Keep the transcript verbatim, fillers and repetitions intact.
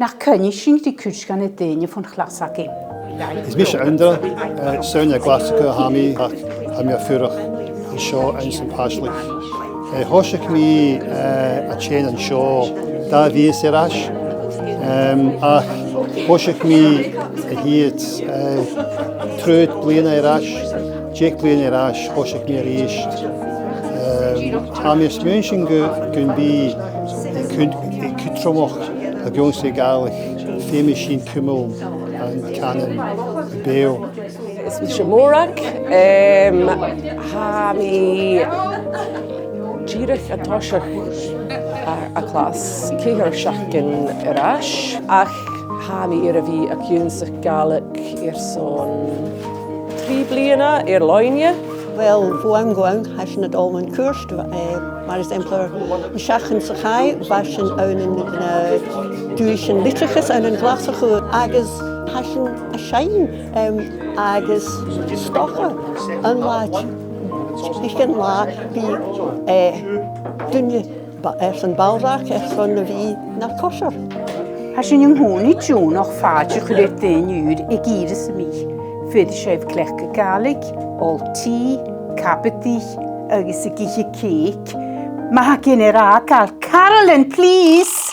Nach coinnich sinn ri cuid dha na daoine bhon chlas againn? Is mise Andra, eh, 's ann à Glaschu a tha mi, ach tha mi a' fuireach an seo anns a' Phàislig. Eh, thòisich mi, eh, a' tighinn an seo dà mhìos air ais. Em, ach thòisich mi a' chiad, eh, triùir bliadhna air ais, deich bliadhna air ais, thòisich mi a-rithist. Em, tha mi a' smaoineachadh gu, gum bi e cud-, e cudromach ag ionnsachadh Gàidhlig, feumaidh sinn cumail an cànan beò. Is mise Mòrag, em, tha mi dìreach a' tòiseachadh a, a' chlas ceithir seachdainean air ais, ach tha mi air a bhith ag ionnsachadh Gàidhlig airson trì bliadhna air-loidhne. Uill, bho àm gu àm, tha sinn a' dol mun cuairt, eh, mar eisimpleir, an t-seachdain sa chaidh, bha sinn ann an, eh, Duaisean Litreachas ann an Glaschu, agus tha sinn a' seinn, em, agus 's dòcha an latha, aig an latha, bidh, eh, duine ba-, airson ballrachd, airson a bhith nar còisir. Tha sinn an-còmhnaidh deònach fàilte a chur air daoine ùra aig ìre sam bith. Faodaidh sibh cleachdadh Gàidhlig, òl tì, cabadaich agus ag ithe cèic. Ma tha agaibh ri fhàgail, Carolyn, please!